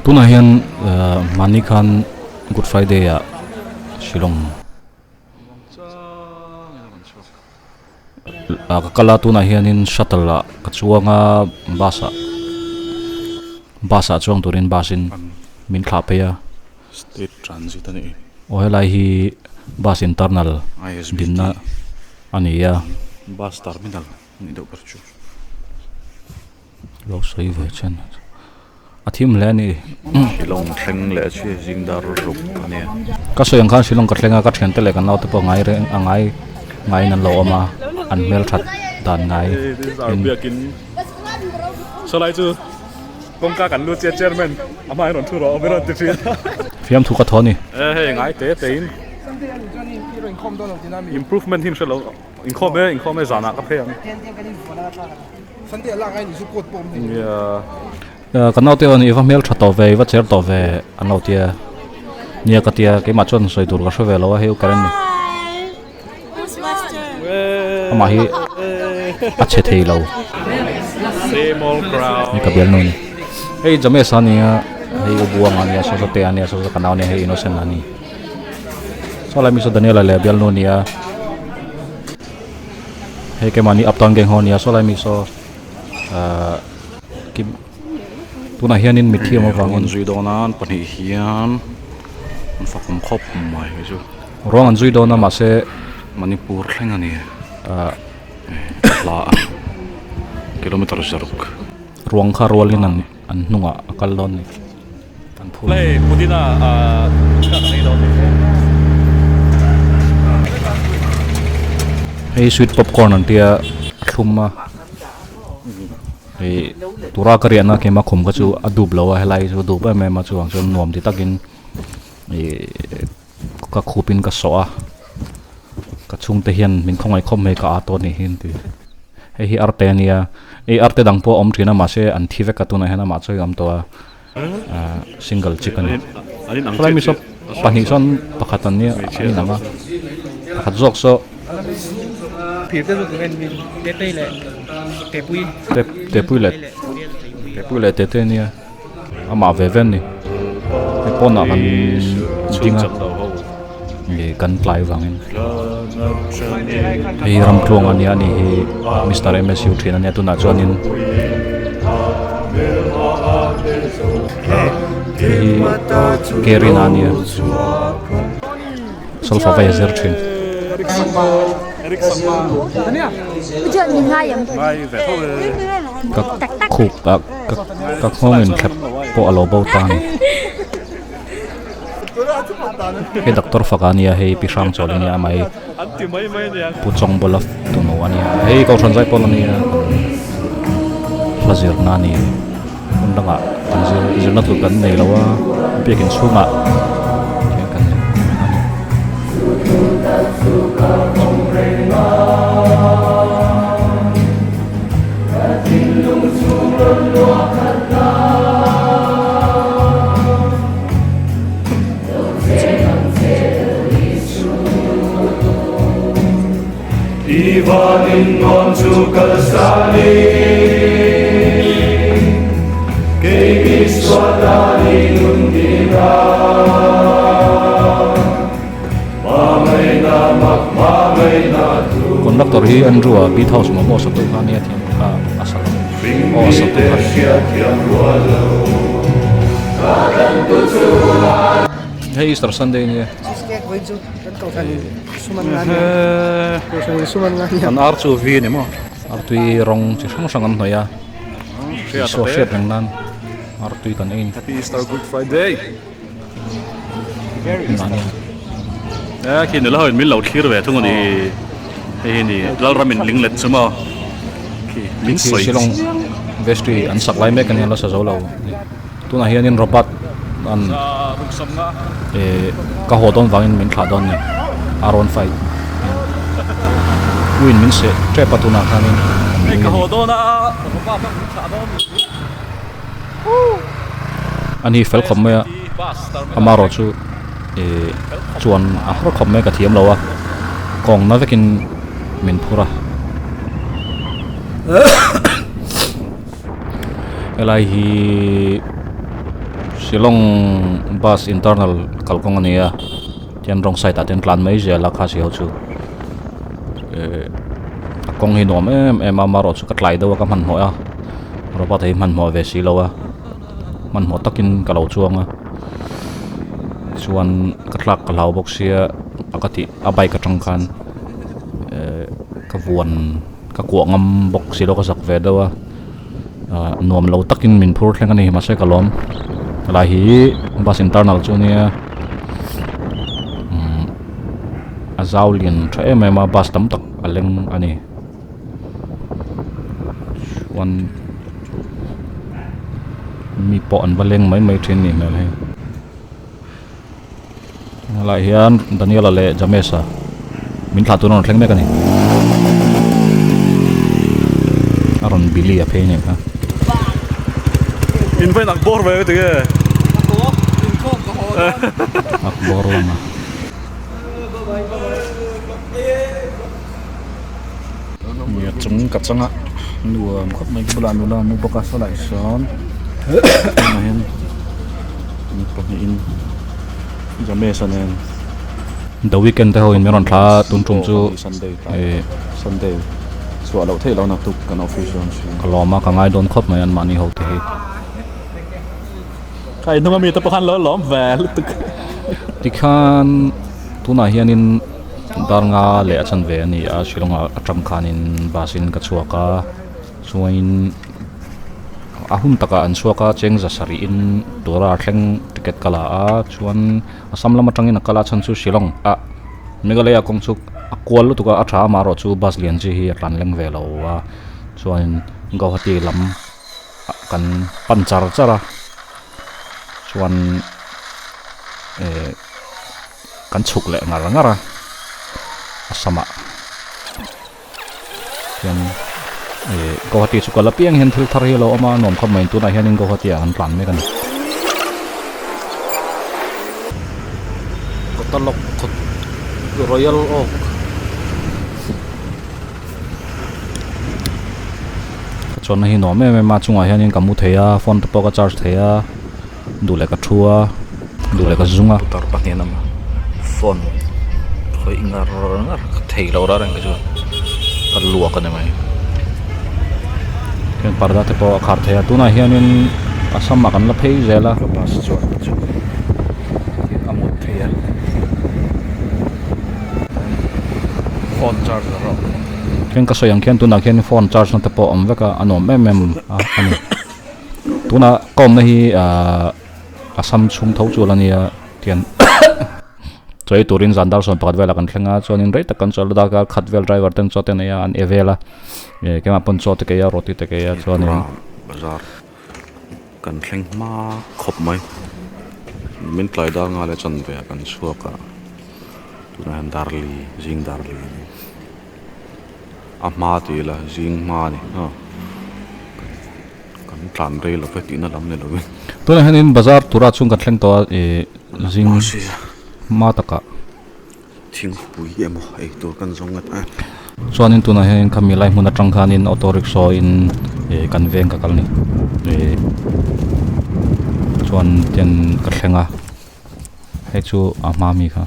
Tunah hian mahni khan Good Friday ah Shillong ah ka kal a tunah hianin shuttle ah ka chuang a bus ah bus ah chuang turin bus in min thlah phei a. State transit a ni. Aw helai hi bus internal dinna a ni a. Bus terminal a nih deuh ber chu. Lo sawi ve chen a thim hle a ni. Shillong thleng leh chi zing dar ruk a nia. Ka sawi ang khan Shillong ka thleng a ka thiante leh ka naute pawh ngai reng a ngai ngaiin an lo awm a an hmelthat dan ngai in. Sawlai chu. Kawngka kan lut chiah chairman a hmain rawn thu rawh awm i rawn ti thin. Fiamthu ka thaw a ni. E hei ngai te te in improvement hi hre lo inkhawm e inkhawm e zanah ka phei ang. Ka naute aw i va hmel tha tawh ve i va cher tawh ve an lo tia nia ka tia keimah chuan sawi tur ka hre ve lo a hei u Karen ni. Amah hi a chhe thei lo ni ka bial nu a ni hei James a nia hei u Buanga a nia saw saw te a nia saw saw ka nau a nia hei Innocent a ni saw lai mi saw Daniel-a leh a bialnu a nia hei keimahni uptown gang ho a nia saw lai mi saw ahh kim tunah hianin mitthi awm avangin zui dawn a pahnih hian an fakawm khawp mai chu. Ruang an zui dawn a mahse Manipur thleng a ni ah hla a kilometer zaruk. Ruang kha rualin an an hnungah a kal dawn a ni an phur. Hei pudina ah ka kan ei dawn a ni. Hei sweet popcorn an tia a thlum a hei tura ka riahna keimah khum kha chu a dup lo a helai chu a dup em em a chuvang chuan nuam ti takin ih. Ka khupin ka sawh a, ka chhungte hian min khawngaih khawp mai ka â tawh anih hi an ti. Hei hi arte a nia, ei arte dang pawh a awm thin a mahse an thi vek a tunah hian amah chawi a awm tawh a, ahh single chick a ni. Khawlai mi saw pahnih sawn pakhat an nia an inang a, pakhat zawk saw Tepui leh Tepui leh Tete a nia. Amah ve ve a ni. Hei pawnah kan ding a, ih kan tlai vangin hei ramtluang a nia a ni hi Mister M_S_U thin a nia tunah chuanin hei hi Kerina a nia solfa vai a zir thin. Ka khup ah ka ka nghawng in thlep pawh a lo bo ta a ni. Hei doctor faka a nia hei pi hrang chawl a nia amah hi pu chawng bawla tunu a nia hei kohhran zai pawl a nia hla zirna a ni hmun dangah kan zir zirna tur kan nei lo a biakin chhungah hian kan a ni. Conductor hi Andrew a beat house momo satu kha ania thiam kha a sa lo aw a satu kha hei Easter Sunday ania an ar chu vi a ni maw artui rawng chi hrang hrang an hnawih a Isua hriat reng nan artui kan ei a ni. Happy Easter Good Friday. E khi nula ho in min lo thlir ve thung a ni hei hi ni Lalram in ling let chu maw khi min sawi Shillong vestry an sak lai mek a nia la sa zo lo tunah hianin Robert an eh ka haw dawn vangin min thlah dawn a ni a rawn fight uin min seh tep a tunah khanin ka haw dawn a Robert an min thlah dawn A ni fel khawp mai a amarawh chu ih chuan a har khawp mai ka thiam lo a kawng na vekin min phur a helai hi Shillong bus internal kalkawng a ni a tian rawng side ah te an tlan mai zel a khasi ho chu ehh a kawng hi nuam em em a amaherawh chu ka tlai deuh a ka hmanhmawh a Robert a hi hmanhmawh ve si lo a hmanhmawh takin ka lo chuang a chuan ka tlak ka hlau bawk sia a ka tih a bike atang khan ehh ka vuan ka kuah ngam bawk si lo ka zak ve deuh a. Ah nuam lo takin min phur thleng a ni mahse ka lawm helai hi bus internal chu ania umm a zau lian tha em em a bus tam tak a leng a ni chuan mi pawh an va leng mai mai thin a nih hmel hei helaiah hian Daniel-a leh James-a min thlah tur an rawn thleng mek a ni a rawn Billy a phei a nih kha. In va in ak bawr ve ka ti nge. Ak bawr lama. Nia chung ka changa nuam khawp mai ka bulah nula mu bawk a saw lai sawn tunah hian mi pahnihin James-a nen The weekend te ho in min rawn thla a tun tum chu ih Sunday chhuah loh theih loh naktuk kan office dawn si ka lawm a ka ngai dawn khawp mai anmahni ho te hi. Kha i hnung ami te pawh khan lo lawm ve lutuk. Tikhan tunah hianin. Dar nga leh a chanve a ni a Shillong ah atang khanin bus in ka chhuak a chuanin a hun takah an chhuak a cheng za sarih in tura thleng ticket ka la a chuan Assam lam atangin a kal a chhan chu Shillong ah Meghalaya kawng chu a kual lutuk a a tha amaherawh chu bus lian chi hi a tlan leng ve lo a chuanin Guwahati lam kan pan char char a chuan eh. Kan chhuk leh ngar ngar a, a samah hian ih Guwahati chu kal apiang hian thil thar hi a lo awm a, nuam khawp mai tunah hianin Guwahati ah kan tlan mek a ni. Kawtalawk kawt Royal Oak ka chuanna hi nuam em em a chungah hianin ka mu thei a phone te pawh ka charge thei a. Duh leh ka thu a, duh leh ka zung a. Putar pahnih an awm a, phone khawih ngar ngar ka thei lo reng reng chu ka luak a ni mai. Hian parda te pawh a khar thei a, tunah hianin a samah kan la phei zel a. Ka bus chuan chu a mut thei a, phone charger a awm. Khian ka sawi ang khian tunah khian phone charge na te pawh a awm vek a, a nuam em em a ni. Tuna ka awmna hi ahh Assam chhung tho chu a la nia tian chawi turin zan dar 11 velah kan thleng a chuanin rei tak kan chawl a darkar khat vel driver ten chaw te an ei a an e vel a eh keimah pawn chaw te ka ei a roti te ka ei a chuanin bazar kan thleng hma khawp mai min tlai dar nga leh chanve ah kan chhuak a tunah hian darli zing darli a ni. A hma tih ila zing hma a ni a kan tlan rei lo ve tihna lam ni lovin. Tunah hianin bazar tura chhung kan thleng tawh a ih zing hma takah. Thingpui emaw ei tur kan zawng ngat a. Chuanin tunah hianin khami lai hmun atang khanin auto rickshaw in ih kan veng ka kal a ni ih chuan ten ka thleng a hei chu a hma mi kha.